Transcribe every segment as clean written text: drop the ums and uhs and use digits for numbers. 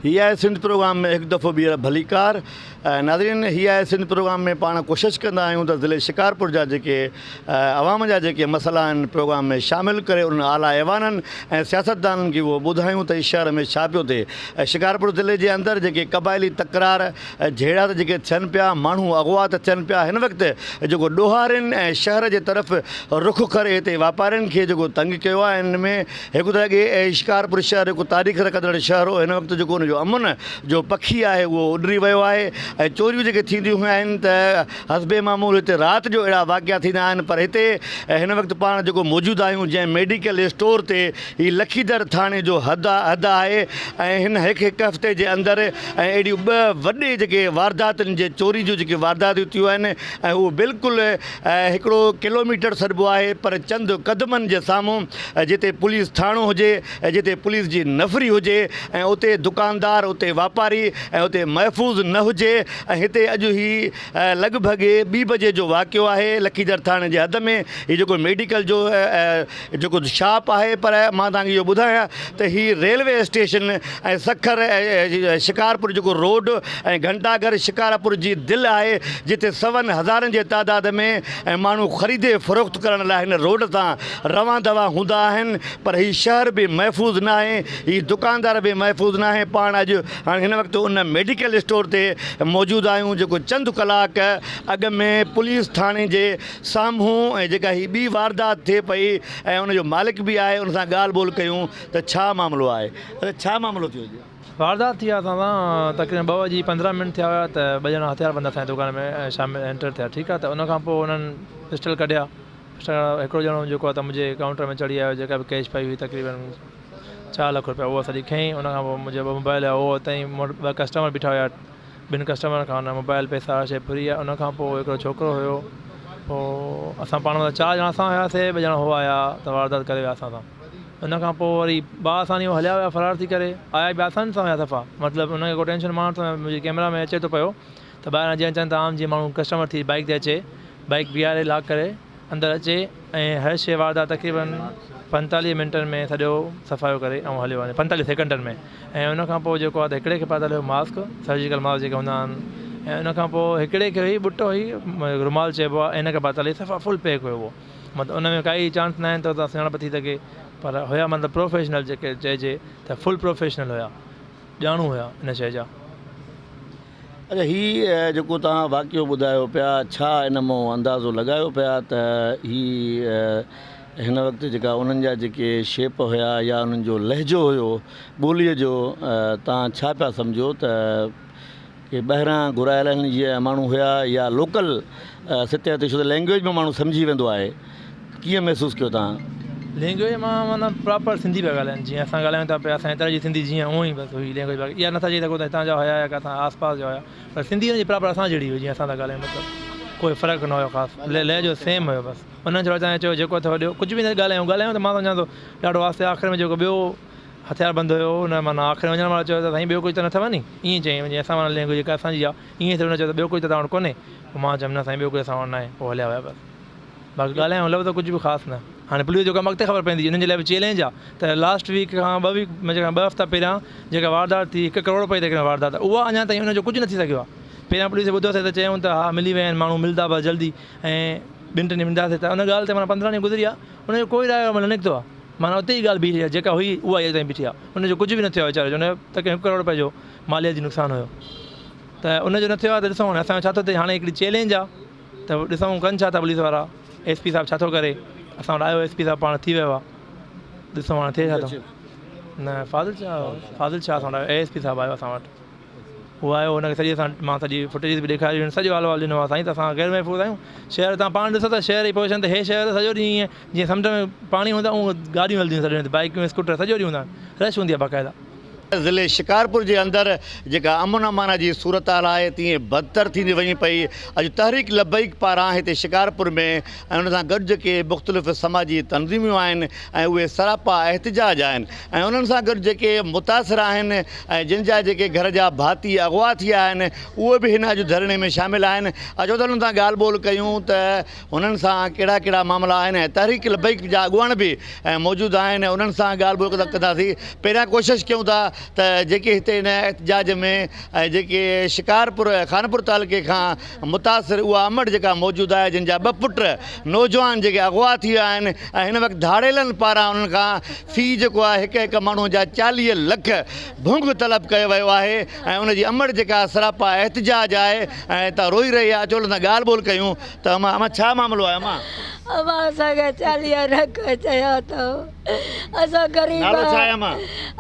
هي آهي سنڌ پروگرام ۾ هڪ دفعو ٻيهر ڀليڪار ناظرين هي آهي سنڌ پروگرام ۾ پاڻ ڪوشش ڪندا آهيون ته ضلعي شڪارپور جا جيڪي عوام جا جيڪي مسئلا آهن پروگرام ۾ شامل ڪري انهن اعليٰ ايوانن ۽ سياستدانن کي اهو ٻڌايون ته شهر ۾ ڇا پيو ٿئي ۽ شڪارپور ضلعي جي اندر جيڪي قبائلي تڪرار جهيڙا ته جيڪي ٿين پيا ماڻهو اغوا ته ٿين پيا هن وقت جيڪو ڏوهارين ۽ شهر جي طرف رخ ڪري هتي واپارين کي جيڪو تنگ ڪيو آهي ان ۾ هڪ ته اڳي شڪارپور شهر هڪ تاريخ رکندڙ شهر هو، هن وقت جيڪو ان جو امن جو پکي آهي اهو اڏري ويو آهي ۽ چوريون جيڪي ٿينديون آهن ته حسب معمول هتي رات جو اهڙا واقعا ٿيندا آهن پر هتي هن وقت پاڻ جيڪو موجود آهيون جنهن ميڊيڪل اسٽور تي هي لکيدر ٿاڻي جو حد حد آهي ۽ هن هڪ هڪ هفتي جي اندر ۽ اهڙيون ٻه وڏي جيڪي وارداتن جي چوري جون جيڪي وارداتيون ٿيون آهن ۽ اهو بلڪل هڪڙو ڪلوميٽر سڏبو آهي پر چند قدمن جي سامهون جتي پوليس ٿاڻو هجي ۽ جتي پوليس جي نفري هجي ۽ اتي دڪاندار اتي واپاري ۽ اتي محفوظ نه هجي ۽ هتي اڄ هي لڳ ڀڳ ٻي بجي جو واقعو آهي لکيدر ٿاڻي جي حد ۾ هي جيڪو ميڊيڪل جو جيڪو شاپ آهي پر مان توهان کي اهو ٻڌايان ته هي ريلوي اسٽيشن ۽ سکر شڪارپور جيڪو روڊ ۽ گهنٽا گهر شڪارپور جي دل آهي جتي سون هزارن جي تعداد ۾ ماڻهو خريدي فروخت ڪرڻ لاء هن روڊ تان روان دوان هوندا آهن پر هي شهر به محفوظ ناهي هي دڪاندار به محفوظ ناهي پاڻ اڄ هاڻي هن وقت ان ميڊيڪل اسٽور تي موجود آهيون جيڪو چند ڪلاڪ اڳ ۾ پوليس ٿاڻي جي سامهون ۽ جيڪا هي ٻي واردات ٿئي پئي ۽ ان جو مالڪ به آهي ان سان ڳالهه ٻولهه ڪيون ته ڇا معاملو آهي ادا ڇا معاملو ٿيو جي. واردات ٿي آ اسان سان تقريبن ٻه وڄي 15 منٽ ٿيا هيا ته ٻه ڄڻا هٿيار بند اسان جي دڪان ۾ شامل انٽر ٿيا ٺيڪ آ ته ان کان پوء انهن پسٽل ڪڍيا پسٽل هڪڙو ڄڻو جيڪو آ ته منهنجي ڪائونٽر ۾ چڙهي آيو جيڪا به ڪيش پئي هئي تقريبن 4 لک روپيا اهو سڄي کنئي ان کان پوء منهنجو ٻه موبائل هيا اهو اتي ئي مون وٽ ٻه ڪسٽمر بيٺا هيا ٻن ڪسٽمرن کان ان موبائل پئسا هر شيء ڦري ويا ان کان پوء هڪڙو ڇوڪرو هيو پوء اسان پاڻ مطلب چار ڄڻا اسان هياسي ٻه ڄڻا هو آيا ته واردات ڪري ويا اسان سان ان کان پوء وري با آساني هو هليا ويا فرار ٿي ڪري آيا به آساني سان هيا صفا مطلب انهن کي ڪو ٽينشن مان ته منهنجي ڪيمرا ۾ اچي ٿو پيو ته ٻاهران جيئن اچن ته عام جيئن ماڻهو ڪسٽمر ٿي بائيڪ تي اچي بائيڪ بيهاري لاڪ ڪري اندر اچي ۽ هر شيء واردات تقريبن 45 منٽن ۾ سڄو صفايو ڪري ۽ هليو وڃي 45 سيڪنڊن ۾ ۽ ان کان پوء جيڪو آهي ته هڪڙي کي پاتل هيو ماسڪ سرجيڪل ماسڪ جيڪي هوندا آهن ۽ ان کان پوء هڪڙي کي هئي ٻٽ هئي رومال چئبو آهي عينڪ پاتل هئي صفا فل پيڪ هيو اهو مطلب ان ۾ ڪائي چانس ناهي ته اتان سڃاڻپ ٿي سگهي پر هيا مطلب پروفيشنل جيڪي چئجي ته فل پروفيشنل هيا ڄاڻو هيا ان شيء جا. اچا هي جيڪو توهان واقعو ٻڌايو پيا ڇا ان مون اندازو لڳايو پيا ته هي هن وقت جيڪا انهن جا جيڪي شيپ هيا يا انهن جو لهجو هيو ٻوليء جو توهان ڇا پيا سمجهو ته ڪي ٻاهران گهرايل هن جي ماڻهو هيا يا لوڪل سطح تي ڇو ته لينگويج ۾ ماڻهو سمجهي ويندو آهي ڪيئن محسوس ڪيو توهان؟ لينگويج مان معنيٰ پراپر سنڌي پيا ڳالهائن جيئن اسان ڳالهايون ٿا پيا اسان جي طرح جي سنڌي جيئن اونئن ئي بس هئي لينگويج باقي اها نٿا چئي سگهو ته هتان جا هيا يا ڪاٿان آس پاس جا هيا پر سنڌي هن جي پراپر اسان جهڙي هئي جيئن اسان ٿا ڳالهايون مطلب ڪوئي فرق نه هيو خاص لهجو سيم هيو بس انهن چيو اسان چيو جيڪو اٿو ڏيو ڪجهه به نه ڳالهايون ڳالهايون ته مان سمجهان ٿو ڏاڍو آهستي آخر ۾ جيڪو ٻيو هٿيار بند هيو ان معنيٰ آخر ۾ وڃڻ مهل چيو ته سائين ٻيو ڪجهه ته نه اٿو ني ائين چيائين جيئن اسان معنيٰ لينگويج جيڪا اسان جي آهي ائين ٿوري هن چيو ته ٻيو ڪجهه ته توهان وٽ ڪونهي پوء مان چيم نه سائين ٻيو ڪجهه اسان وٽ ناهي پوء هليا ويا بس باقي ڳالهايون لفظ ڪجهه به خاص نه. هاڻي پوليس جو ڪم اڳتي خبر پوندي انهن جي لاء به چئلينج آ ته لاسٽ ويڪ کان ٻه ويڪ منهنجي کان ٻه هفتا پهريان جيڪا واردات ٿي هڪ ڪروڙ رپئي تقريبن واردات اها اڃا تائين ان جو ڪجهه نه ٿي سگهيو آ پهريان پوليس کي ٻڌوسي ته چيائون ته ها ملي ويا آهن ماڻهو ملدا بس جلدي ۽ ٻن ٽن ڏينهن ملنداسي ته ان ڳالهه تي معنيٰ 15 ڏينهن گذري ويا ان جو ڪوئي راء عمل نه نڪتو آ معنيٰ اتي ئي ڳالهه بيهي رهي آ جيڪا هئي اها ئي اڄ تائين بيٺي آ ان جو ڪجهه به نه ٿيو آ ويچاري جو ان جو تقريبن هڪ ڪروڙ رپئي جو مالياتي نقصان هيو ته ان جو نه ٿيو آ ته ڏسون هاڻي اسان جو ڇا ٿو ٿئي هاڻي هڪڙي چئلينج آ ته ڏسون ڪن ڇا ٿا پوليس وارا ايس پي صاحب ڇا ٿو ڪري اسان وٽ آيو ايس پي صاحب پاڻ ٿي ويو آ ڏسون هاڻي ٿئي ڇا ٿو نه فاضل شاهه فاضل شاهه اسان وٽ آيو اي ايس پي صاحب آيو اسان وٽ هو آيو هن کي سڄي اسان مان سڄي فوٽيجز به ڏيکاري سڄو حال وال ڏنو آ سائين ته اسان غير محفوظ آهيون شهر تان پاڻ ڏسو ته شهر جي پوزيشن ته هي شهر سڄو ڏينهن ائين جيئن سمنڊ ۾ پاڻي هوندو آ اونئن گاڏيون هلنديون سڄو ڏينهن بائيڪون اسڪوٽر سڄو ڏينهن هوندا آهن رش هوندي آ باقاعده. ضلعي شڪارپور جي اندر جيڪا امن امان جي صورتحال آهي تيئن بدتر ٿيندي وڃي پئي اڄ تحريڪ لبيڪ پاران هتي شڪارپور ۾ ۽ ان سان گڏ جيڪي مختلف سماجي تنظيميون آهن ۽ اهي سراپا احتجاج آهن ۽ انهن سان گڏ جيڪي متاثر آهن ۽ جن جا جيڪي گهر جا ڀاتي اغوا ٿي ويا آهن اهي به هن اڄ ڌرڻي ۾ شامل آهن اچو ته انهن سان ڳالهه ٻولهه ڪيون ته هنن سان ڪهڙا ڪهڙا معاملا آهن ۽ تحريڪ لبيڪ جا اڳواڻ به موجود آهن انهن سان ڳالهه ٻولهه ڪنداسين پهريان ڪوشش ڪيون ٿا. ته جيڪي هتي هن احتجاج ۾ ۽ جيڪي شڪارپور خانپور تعلقي کان متاثر اها امڙ جيڪا موجود آهي جن جا ٻه پٽ نوجوان جيڪي اغوا ٿي ويا آهن ۽ هن وقت ڌاڙيلن پاران انهن کان في جيڪو آهي هڪ هڪ ماڻهو جا 40 لک ڀونگ طلب ڪيو ويو آهي ۽ ان جي امڙ جيڪا سراپا احتجاج آهي ۽ هتان روئي رهي آهي اچو ان سان ڳالهه ٻولهه ڪيون ته امان امان ڇا معاملو آهي امان. امان اسان کي 40 لک چيا اٿئون اسان غريب نالو ڇا آهي امان.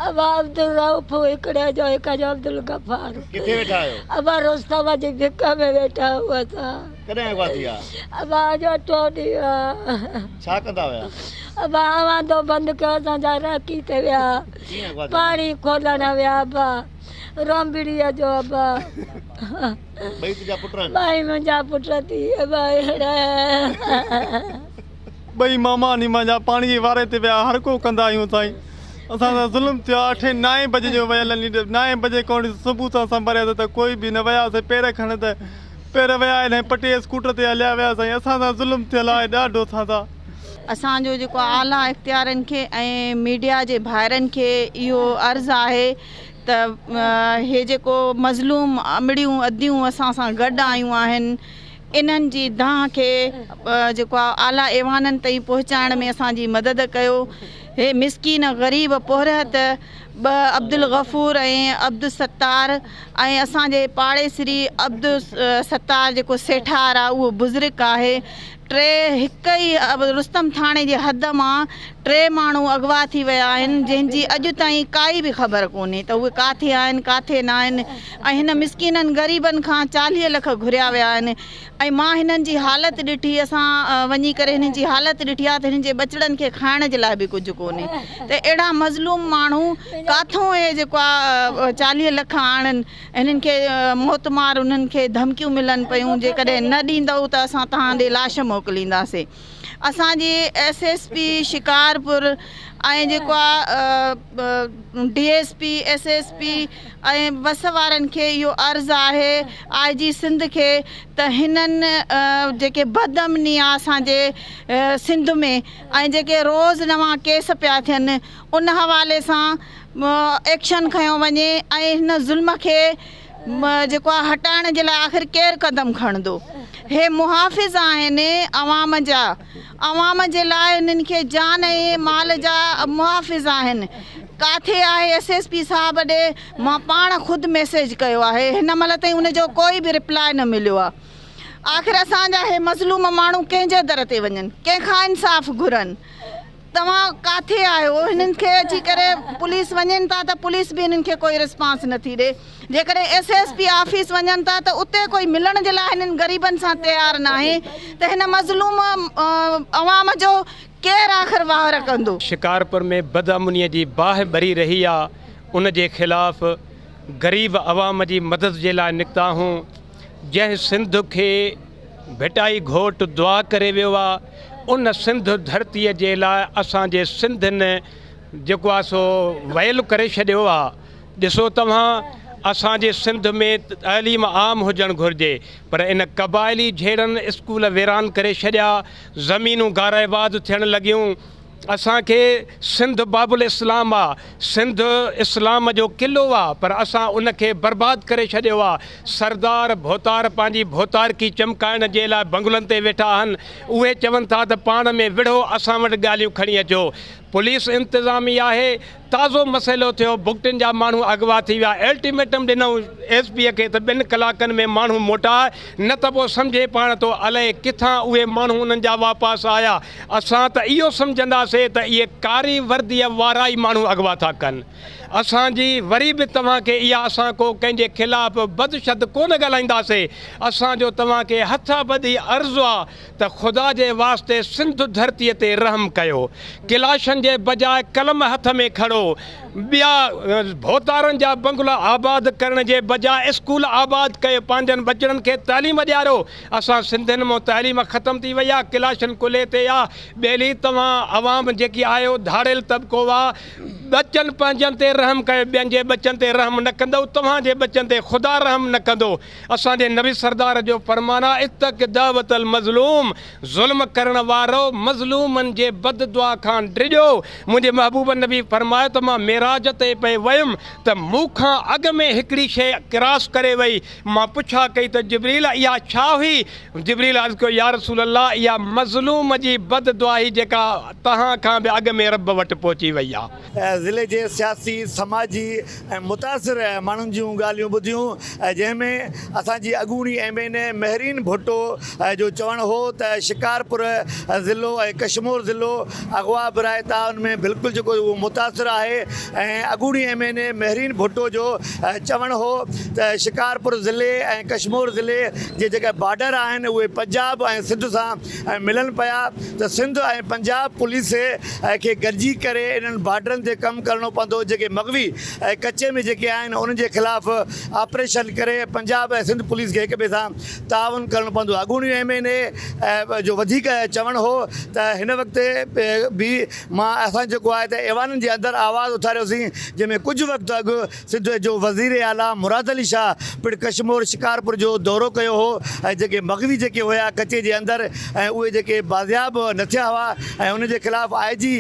امان عبدالرئوف هڪڙي جو هڪ جو عبدالغفار. ڪٿي ويٺا آهيو؟ ابا رستم جي ڀڪ ۾ ويٺا آهيون اسان. ڪڏهن اغوا ٿي ويا؟ ابا اڄ اٺون ڏينهن آ. ڇا ڪندا هيا؟ ابا آواندو بند ڪيو اسان جا راڪي تي ويا. ڪيئن اغوا ٿيا؟ پاڻي کولڻ ويا ابا رونبڙيء جو ابا. ٻئي تنهنجا پٽ آهن؟ ٻئي منهنجا پٽ ٿي ابا اهڙا. ٻئي ماما ني منهنجا پاڻي جي واري تي ويا هر ڪو ڪندا آهيون سائين اسان سان ظلم ٿيو آهي اٺين نائين بجي جو ويل نائين بجي ڪونهي صبح سان اسان ڀريا ته ڪوئي به نه وياسي پير کڻ ته پير ويا آهن ۽ پٽي اسڪوٽر تي هليا ويا سائين اسان سان ظلم ٿيل آهي ڏاڍو اسان سان. اسان جو جيڪو اعليٰ اختيارين کي ۽ ميڊيا جي ڀائرن کي اهو عرض آهي ته هي جيڪو مظلوم امڙيون اديون اسان سان گڏ آيون آهن انهن جي دانهن کي جيڪو آهي اعليٰ ايوانن تائين پهچائڻ ۾ اسان جي مدد ڪيو. هي مسڪين غريب پورهيت ٻه عبدالغفور ۽ عبدالستار ۽ اسان جي پاڙيسري عبدالستار جيڪو سيٺار آهي اهو بزرگ آهي. ٽي هڪ ئي رستم ٿاڻي جي حد مان ٽي ماڻهو اغوا ٿي ويا آهن جنهن جي اڄ تائين ڪائي به خبر ڪونهي ته اهي ڪاٿي آهن ڪاٿي ناهن. ۽ هن مسڪينن غريبن کان 40 لک گهريا ويا آهن ۽ مان هنن جي حالت ڏٺي اسان وڃي ڪري هنن جي حالت ڏٺي آهي ته هنن جي ٻچڙن کي کائڻ جي لاء به ڪجهه ڪونهي ته اهڙا مظلوم ماڻهو ڪاٿون اهي جيڪو آهي 40 لک آڻن هنن کي موتمار انهن کي ڌمڪيون ملن پيون جيڪڏهن نه ڏيندؤ ته اسان توهان ڏي لاش موڪلينداسين اسان جي ايس ايس پي شڪارپور ۽ جيڪو آ D S P S S P ۽ وس وارن کي اهو عرض آهي آء جي سنڌ کي ته هنن جيڪي بد امني آ اسان جي سنڌ ۾ ۽ جيڪي روز نوان ڪيس پيا ٿين ان حوالي سان ايڪشن کنيو وڃي ۽ هن ظلم کي جيڪو آ هٽائڻ جي لاء آخر ڪير قدم کڻندو هي محافظ آهن عوام جا عوام جي لاء انهن کي جان ۽ مال جا محافظ آهن ڪاٿي آهي ايس ايس پي صاحب ڏي مان پاڻ خود ميسيج ڪيو آهي هن مهل تائين ان جو ڪوئي به رپلاء نه مليو آ آخر اسان جا هي مظلوم ماڻهو ڪنهن جي در تي وڃن ڪنهن کان انصاف گهرن توهان ڪاٿي آهيو هنن کي اچي ڪري پوليس وڃن ٿا ته پوليس به هنن کي ڪوئي رسپانس نٿي ڏي جيڪڏهن ايس ايس پي آفيس وڃن ٿا ته اتي ڪوئي ملڻ جي لاء هنن غريبن سان تيار ناهي ته هن مظلوم عوام جو ڪير آخر واهر ڪندو. شڪارپور ۾ بدامني جي باهه ٻري رهي آ ان جي خلاف غريب عوام جي مدد جي لاء نڪتا آهون جنهن سنڌ کي ڀٽائي گهوٽ دعا ڪري ويو آ ان سنڌ ڌرتي جي لاء اسان جي سنڌين جيڪو آ سو ويل ڪري ڇڏيو آ ڏسو توهان اسان جي سنڌ ۾ تعليم عام هجڻ گهرجي پر ان قبائلي جهيڙن اسڪول ويران ڪري ڇڏيا زمينون گاريباز ٿيڻ لڳيون اسان کي سنڌ باب الاسلام آ، سنڌ اسلام جو قلعو آ، پر اسان ان کي برباد ڪري ڇڏيو آ، سردار ڀوتار پنهنجي ڀوتارڪي چمڪائڻ جي لاء بنگلن تي ويٺا آهن، اهي چون ٿا ته پاڻ ۾ وڙهو اسان وٽ ڳالهيون کڻي اچو، پوليس انتظامي آهي، تازو مسئلو ٿيو بگٽين جا ماڻهو اغوا ٿي ويا الٽيميٽم ڏنائون ايس پي کي ته ٻن ڪلاڪن ۾ ماڻهو موٽاء نه ته پوء سمجهي پاڻ تو الائي ڪٿان اهي ماڻهو انهن جا واپس آيا اسان ته اهو سمجهنداسي ته اهي ڪاري ورديء وارا ئي ماڻهو اغوا ٿا ڪن اسان جي وري به توهان کي اها اسان ڪو ڪنهن جي خلاف بد شد ڪونه ڳالهائينداسي اسان جو توهان کي هٿ ٻڌي عرض آ ته خدا جي واسطي سنڌ ڌرتيء تي رحم ڪيو. ڪلاشن جي بجاء قلم هٿ ۾ کڻو. ٻيا ڀوتارن جا بنگلا آباد ڪرڻ جي بجاء اسڪول آباد ڪيو پنهنجن ٻچڙن کي تعليم ڏيارو. اسان سنڌين مون تعليم ختم ٿي وئي آ ڪلاشن ڪلهي تي آ. ٻيلي توهان عوام جيڪي آهيو ڌاڙيل طبقو آ. ٻچن پنهنجن تي رحم ڪيو ٻين جي ٻچن تي رحم نه ڪندؤ توهان جي ٻچن تي خدا رحم نه ڪندو. اسان جي نبي سردار جو فرمان آ اتق دعوت المظلوم ظلم ڪرڻ وارؤ مظلومن جي بد دعا کان ڊڄو. منهنجي محبوب نبي فرمايو ته مان معراج تي پئي ويم ته مون کان اڳ ۾ هڪڙي شيء ڪراس ڪري وئي مان پڇا ڪئي ته جبريل اها ڇا هئي؟ جبريل عرض ڪيو يا رسول الله اها مظلوم جي بد دعا هئي جيڪا توهان کان به اڳ ۾ رب وٽ پهچي وئي آ. ضلعي جي سياسي، سماجي ۽ متاثر ماڻهن جون ڳالهيون ٻڌيون جنهن ۾ اسان جي اڳوڻي M N A Mehreen Bhutto جو چوڻ هو ته شڪارپور ضلعو ۽ ڪشمور ضلعو اغوا براء تعاون ۾ بلڪل جيڪو اهو متاثر آهي ۽ اڳوڻي M N A Mehreen Bhutto جو چوڻ هو ته شڪارپور ضلعي ۽ ڪشمور ضلعي جي جيڪا بارڊر آهن اهي پنجاب ۽ سنڌ سان ملن پيا ته سنڌ ۽ پنجاب پوليس کي گڏجي ڪري انهن بارڊرن تي ڪم ڪرڻو پوندو جيڪي مغوي ۽ ڪچي ۾ جيڪي آهن انهن جي خلاف آپريشن ڪري پنجاب ۽ سنڌ پوليس کي هڪ ٻئي سان تعاون ڪرڻو پوندو اڳوڻي ايم اين اي جو وڌيڪ چوڻ هو ته هن وقت به مان اسان جيڪو آهي ته ايوانن جي اندر آواز اٿاريوسين جنهن ۾ ڪجهه وقت اڳ سنڌ جو وزير اعليٰ مراد علي شاهه پڻ ڪشمور شڪارپور جو دورو ڪيو هو ۽ جيڪي مغوي جيڪي هيا ڪچي جي اندر ۽ اهي جيڪي بازياب نه ٿيا هئا ۽ ان جي خلاف آء جي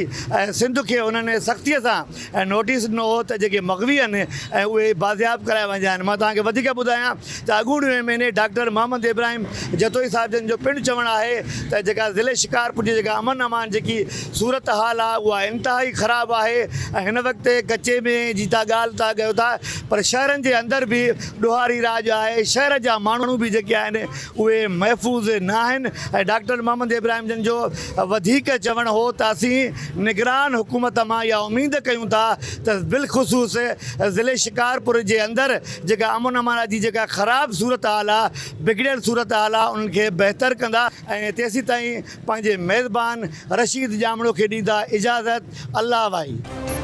سنڌ کي انهن سختي سان نوٽيس ڏنو هو ته جيڪي مغوي آهن ۽ اهي بازياب ڪرايا وڃن. مان توهان کي وڌيڪ ٻڌايان ته اڳوڻو M N A doctor Muhammad Ibrahim Jatoi صاحب جن جو پڻ چوڻ آهي ته جيڪا ضلعي شڪارپور جي جيڪا امن امان جيڪي صورتحال آهي اها انتهائي خراب آهي ۽ هن وقت ڪچي ۾ جي تان ڳالهه تان ڪيو ٿا پر شهرن جي اندر به ڏوهاري راڄ آهي شهر جا ماڻهو به جيڪي آهن اهي محفوظ نه آهن ۽ ڊاڪٽر محمد ابراهيم جن جو وڌيڪ چوڻ هو ته اسين نگران حڪومت مان اها اميد ڪيون ٿا ته بالخصوص ضلعي شڪارپور جي اندر جيڪا امن امان جي جيڪا خراب صورتحال آ بگڙيل صورتحال آ انهن کي بهتر ڪندا ۽ تيسيتائين پنهنجي ميزبان رشيد ڄامڙو کي ڏيندا اجازت الله وائي.